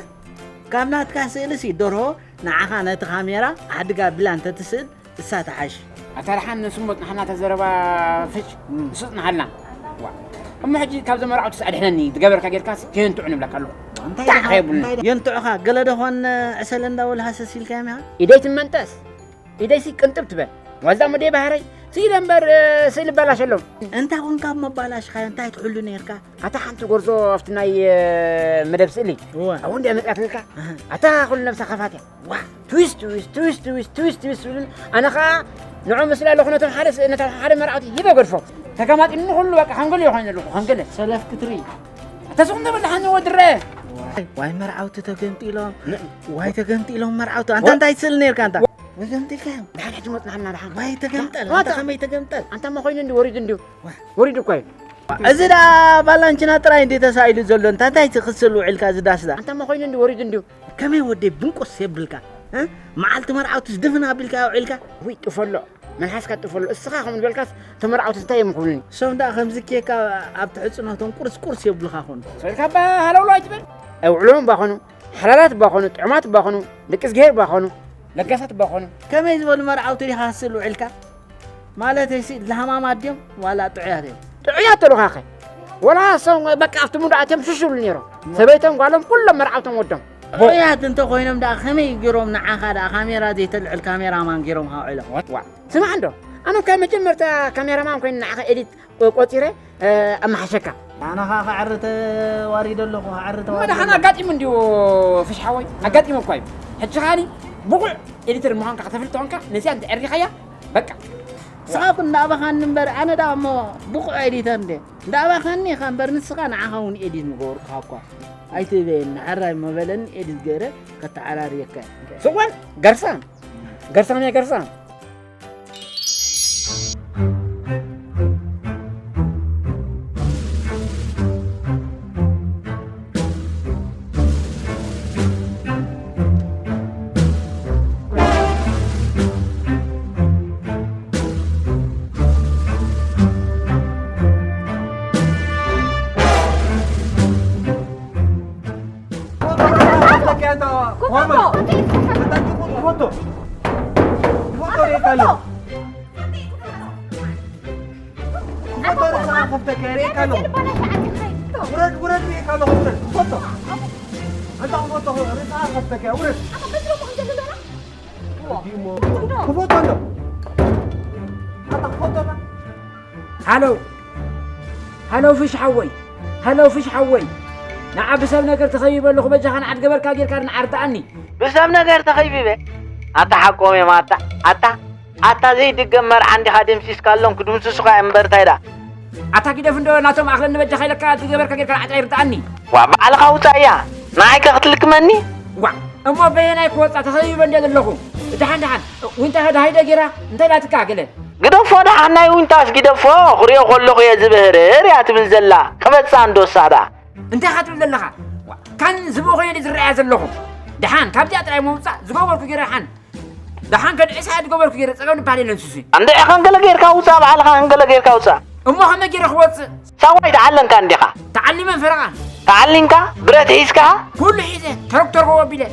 ካብ ናትካ ስእልሲ ደርሆ ንዓኻ ነቲ ካሜራ ኣሕድጋ ብላ እንተትስእል እሳ ትሓሽ። ኣታ ደሓን ንስሞት ንሓና ተዘረባ ፍሽ፣ እም። ንሱጽ ንሃልና። ዋ። እሞ ሕጂ ካብዞም መርዓውትስ ኣድሕነኒ፣ ዝገበርካ ጌርካስ ከየንትዑ ንብለካ ኣለኹ። እንታይ እንታይ ደኻ-፣ የብሉን። እንታይ ደ-፣ የንትዑኻ፣ ገለ ደኾን ዕሰለ እንዳበሉ ሃሰስ ኢልካዮም ኢኻ? ኢደይ ትመንጠስ፣ ኢደይሲ ቅንጥብ ትበል። ዋዛ እሞ ደይ ባህረይ፣ ስኢለ እምበር፣ ስእሊ በላሸሎም። እንታይ ኮንካ እሞ ኣባላሽኻዮ፣ እንታይ ትሕሉ ነይርካ? ኣታ ሓንቲ ጎርዞ ኣብቲ ናይ፣ እ፣ መደብ ስእሊ። እወ። ኣብኡ እንድያ መጺኣትልካ። ኣሃ። ኣታ ኩሉ ነብሳ ከፋት እያ። ዋ፣ ትዊስት፣ ትዊስት፣ ትዊስት፣ ትዊስት፣ ትዊስት፣ ትዊስት ዝብሉን ኣነ ኸኣ ንዕኡ ምስላ ኣለኹ ነቶም ሓደ ስ-፣ ነቶም ሓደ መርዓውቲ ሂበ ገድፎ። ተገማጢኒ ኩሉ በቃ ከም ገለ ይኾይነ ኣለኹ፣ ከም ገለ። ሰለፍ ክትርኢ። ኣታ ስኹም ተበላሓኒ ወድረ። ዋይ፣ ዋይ መርዓውቲ ተገምጢሎም። ነ- ዋይ ተገምጢሎም መርዓውቲ። ኣንታ ወ- እንታይ ትስእል ነይርካ ኣንታ? ወ- ተገምጢልካዮም። ድሓን ሕጂ መጽናሕና ድሓን። ዋይ ተገምጠል። ዋታ። ኣንታ ከመይ ተገምጠል? ኣንታ መኾይኑ እንዲ ወሪዱ እንዲዩ። ዋይ። ወሪዱ እኮ እዩ። እዚ ደኣ ባላንችና ጥራይ እንዴ ተሳኢሉ ዘሎ፣ እንታይ፣ እንታይ ትኽስል ውዒልካ እዚ ዳስ ደኣ? ኣንታ መኾይኑ እንዲ ወሪዱ እንዲዩ። ከመይ ወደይ ብንቁስ የብልካ? እ? መዓልቲ መርዓውትስ ድፍን ኣቢልካ ውዒልካ? ውይ፣ ጥፈሎ። መልሓስካ ጥፈሎ። እስኻ ከምኡ ዝበልካስ፣ እቶም መርዓውትስ እንታይ እዮም ክብሉኒ? እሶም ደኣ ከምዚ ኬካ ኣብ ትሕጽኖቶም ቁርስ ቁርስ የብሉኻ ኾኑ። ሰልካ እባ ሃለውሎ ኣይትበል። ኣውዕሎም ባኾኑ፣ ሓላላት ባኾኑ፣ ጥዑማት ባኾኑ፣ ደቂ እግዚኣብሔር ባኾኑ፣ ለጋሳት ባኾኑ። ከመይ ዝበሉ መርዓውቲ ዲኻ ክትስእል ውዒልካ? ማለተይሲ ለሃማማት ድዮም ዋላ ጥዑያት እዮም? ጥዑያት ተልኻኸ? ወላ እሶም በቃ ኣብቲ ሙዶ ኣትዮም ሽሽ ይብሉ ነይሮም። ሰበይቶም ጓሎም ኩሎም መርዓውቶም ወዶም። ጥዑያት እንተ ኮይኖም ደኣ ከመይ ገይሮም ንዓኻ ደኣ ካሜራ ዘይተልዕል ካሜራማን ገይሮም ሃውዕሎም? ዋ፣ ስማዕ እንዶ፣ ኣነ እኳ መጀመርታ ካሜራማን ኮይነ ንዓኻ ኤዲት ቆ-፣ ቆጺረ፣ እ፣ ኣመሓሸካ። ኣነ ኸዓ ክዕሪ ተዋሪደ ኣለኹ፣ ክዕሪ እሞ ተዋሪደ ደሓን ኣለኹ። ኣጋጢሙ እንድዩ ፍሽ ሓወይ፣ ኣጋጢሙ እኳ እዩ። ሕጂ ኸኣኒ ብቑዕ ኤዲተር ምዃንካ ከተፍልጥ ተኾንካ፣ ነዚኣ እንተ ዕሪኻያ፣ በቃ። ንስኻ እኮ እንዳኣባኻኒ እምበር፣ ኣነ ደኣ እሞ ብቑዕ ኤዲተር እንደ እንዳኣባኻኒ ኢኻ እምበር፣ ንስኻ ንዓኻ እውን ኤዲት ምገበርኩኻ እኳ። ኣይትእበየኒ፣ ሕራይ እሞ በለኒ፣ ኤዲት ገይረ ከተዓራርየካ እየ። ስቕ በል፣ ገርሳም። ገርሳም እየ፣ ገርሳም። ክፈቶ፣ ክፈቶ፣ ክፈቶ፣ ክፈቶ፣ ክፈቶ፣ ክፈቶ፣ ርእይካ ኣሎ። ክፈቶ፣ ርእስኻ ከፍተካ እየ፣ ርእይካ ኣሎ። ውረድ፣ ውረድ፣ ርእይካ ኣሎ፣ ውረድ፣ ክፈቶ። ኣንታ ክፈቶ፣ ርእስኻ ከፍተካ እየ፣ ውረድ። ክፈቶ ኣሎ። ኣንታ ክፈቶ ኣሎ። ሃሎ፣ ሃሎ ፍሽ ሓወይ፣ ሃሎ ፍሽ ሓወይ፣ ንዓ ብሰብ ነገር ተኸቢበ ኣለኹ፣ በጃኻ ንዓ ዝገበርካ ጌርካ ንዓ ርድኣኒ። ብሰብ ነገር ተኸቢበ? ኣታ ሓቆም እዮም፣ ኣታ፣ ኣታ፣ ኣታ ዘይድገም መርዓ እንዲኻ ደምሲስካሎም፣ ክድምስሱኻ እዮም እምበር፣ እንታይ ደኣ? ኣታ ጊደፍ እንዶ ናቶም ኣኽለኒ በጃኻ ኢለካ፣ ዝገበርካ ጌርካ ንዓ ጥራይ ርድኣኒ። ዋ፣ ባዕልኻ ውጻእ እያ፣ ንዓይ ከ ክትልክመኒ? ዋ፣ እሞ በየናይ ክወጻ ተኸቢበ እንድየ ዘለኹ? ደሓን ደሓን፣ ዊንታ ከ ደሃይ ዶ ጌራ? እንታይ ናትካ ገለ? ግደፎ ደሓን፣ ናይ ዊንታስ ግደፎ። ክሪኦ ከለኹ እየ ዝብህርር እያ ትብል ዘላ። ክመጽኣ እንዶ እሳ ደኣ። እንታይ ኢኻ ትብል ዘለኻ? ዋ፣ ካን ዝብኡ ኮይነ ዝረኣያ ዘለኹ። ደሓን ካብዚኣ ጥራይ ምውጻእ ዝገበርኩ ጌረ ደሓን። ደሓን ከድዕሳ እያ ዝገበርኩ ጌረ ጸገም ድባል የለን ሱሲ። እንድዒ ከንገለ ጌርካ ውጻእ፣ ባዕልኻ ከንገለ ጌርካ ውጻእ። እሞ ከመይ ጌረ ክወጽእ? ሳዋይ ተዓለንካ እንዲኻ። ተዓሊመን ፈረቓን። ተዓሊምካ? ብረት ሒዝካ? ኩሉ ሒዘ፣ ተረክተር ጎቦ ኣቢለ።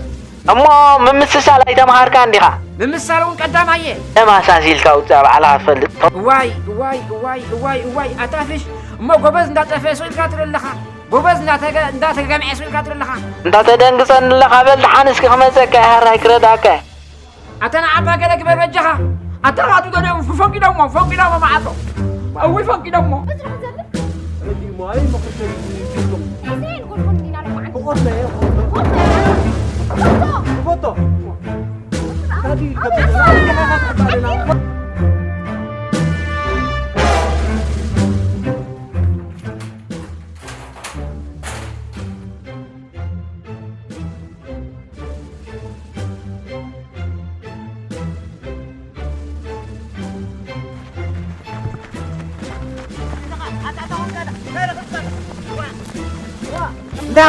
እሞ ምምስሳል ኣይተምሃርካ እንዲኻ። ምምሳል እውን ቀዳማየ። ተማሳሲልካ ውጻእ፣ ባዕልኻ ትፈልጥ። እዋይ፣ እዋይ፣ እዋይ፣ እዋይ፣ እዋይ፣ ኣታ ፍሽ። እሞ ጎበዝ እንዳጠፍአ ስቕ ኢልካ ትርኢ ኣለኻ። ጎበዝ እንዳተገ-፣ እንዳተገምዐ ስቕ ኢልካ ትርኢ ኣለኻ። እንዳተደንግጸኒ ኣለኻ። በል ደሓን እስኪ ክመጸካ እየ፣ ሃራይ ክረዳእካ እየ። ኣታ ንዓባ ገለ ግበር በጃኻ። ኣታ ኣባቱ ገለ ፈንቂሎሞ፣ ፈንቂሎሞ መዓጾ። እውይ ፈንቂሎሞ። እዚ ማይ መኽተል ይብሉ። እዚ ይጎድጎድ እንዲና ለማዓን። ብቆት ናይ ይኾን። ፎቶ። ፎቶ። ታዲ ይገብር።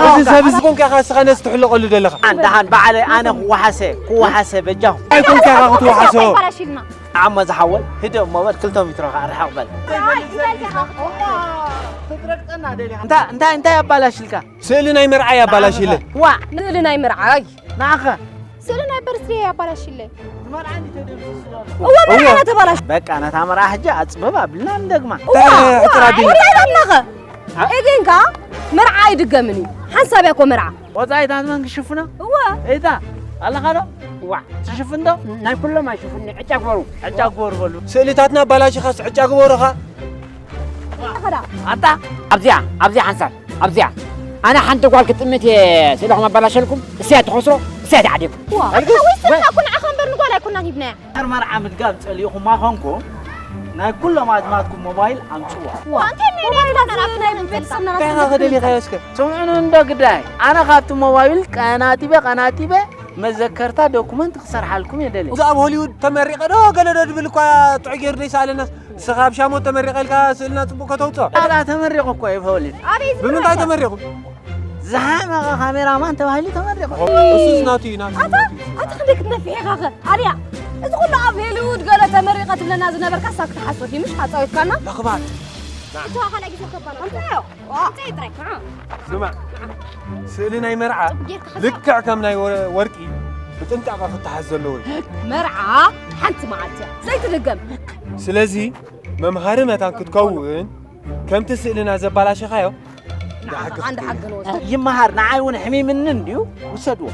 እዚ ሰብ እዚ ኮንካ ኢኻ እስኻ ነዚ ትሕለቐሉ ዘለኻ። ኣንዳኻን ባዕለይ ኣነ ክወሓሰ፣ ክወሓሰ በጃኹም። እንታይ ኮንካ ኢኻ ክትወሓሶ? ኣባላሽልና። ንዓሞ ዝሓወል ህደ እሞ በል ክልተ ሜትሮ ኸዓ ርሓቕ በል። ኣይ፣ እንታይ ኢኻ ክትወሓሶ? እንታይ፣ እንታይ፣ እንታይ ኣባላሽልካ? ስእሊ ናይ መርዓይ ኣባላሽለ። ዋ፣ ስእሊ ናይ መርዓይ። ንዓኸ? ስእሊ ናይ በርዝደይ ኣባላሽለ። እወ፣ መርዓ ተባላሽ። በቃ ነታ መርዓ ሕጂ ኣጽብብ ኣቢልና ንደግማ። ዋ፣ ሕጽር ኣቢልና። እንታይ ኢልናኸ? ኤጌንካ መርዓ ኣይድገምን እዩ። ሓንሳብ እያ እኮ መርዓ። ወጻኢታት መን ክሽፍኖ? እወ። እታ ኣለኻ ዶ? ዋ፣ ትሽፍን ዶ? ናይ ኩሎም ኣይሽፍን፣ ዕጫ ግበሩ። ዕጫ ግበሩ በሉ። ስእልታትና ኣባላሽኻስ ዕጫ ግበሩኻ። ኣታ ኣብዚኣ፣ ኣብዚኣ ሓንሳብ፣ ኣብዚኣ። ኣነ ሓንቲ ጓል ክጥምት እየ ስእልኹም ኣባላሸልኩም። እስያ ትኸስሮ፣ እስያ ትዓዴኩም። ዋ፣ ኣልግስ፣ ኣታ ወይ ስእልና ኩን ዓኸ እምበር ንጓል ኣይኮናን ሂብናያ። መርዓ ምድጋም ጸሊእኹማ ኾንኩም፣ ናይ ኩሎም ኣዝማትኩም ሞባይል ኣምጽዋ። ዋ፣ እንታይ ናይ ሞባይል ናይ ቤተሰብና እንታይ ኢኻ ከደሊኻዮ እስከ? ስምዑኒ እንዶ ግዳይ። ኣነ ካብቲ ሞባይል ቀናቲበ፣ ቀናቲበ መዘከርታ ዶኩመንት ክሰርሓልኩም እየ ደልየ። እዚ ኣብ ሆሊውድ ተመሪቐ ዶ ገለ ዶ ድብል እኳ ጥዑይ ገይሩ ደይሰኣለናስ፣ ንስኻ ኣብ ሻሞት ተመሪቐ ኢልካ ስእልና ጽቡቕ ከተውጽኦ? ኣላ ተመሪቑ እኮ እየ ብሆሊውድ። ኣበይ እዚ ብምንታይ ተመሪቑ? ዝሓመቐ ካሜራማን ተባሂሉ ተመሪቑ። እሱስ ናቱ እዩ፣ ናቱ እዩ፣ ኣታ፣ ናቱ እዩ። ኣታ ክንደይ ክትነፍሕ ኢኻ ኸ? ኣልያ፣ እዚ ኩሉ ኣብ ሆሊውድ ገለ ተመሪቐ ትብለና ዝነበርካ ሳብ ክትሓሶት እዩ፣ ምሽ ኣጻዊትካና? ለኽባጥ። እቶ ካልኣይ ግዜ ከባላ። እንታይ እዩ? ዋ፣ እንታይ ጥራይ? ስማዕ፣ ስእሊ ናይ መርዓ ጽቡቅ ጌርካ ሓሳብ። ልክዕ ከም ናይ ወ-፣ ወርቂ ብጥንቃቐ ክተሓዝ ዘለዎ እዩ። መርዓ ሓንቲ መዓልቲ እያ፣ ዘይትድገም። ስለዚ መምሃሪ መታን ክትከውን ከምቲ ስእልና ዘባላሸኻዮ እንዳ ሓቂ እንዳ ሓቂ ክትከውን። ይመሃር፣ ንዓይ እውን ሕሚምኒ እንድዩ፣ ውሰድዎ።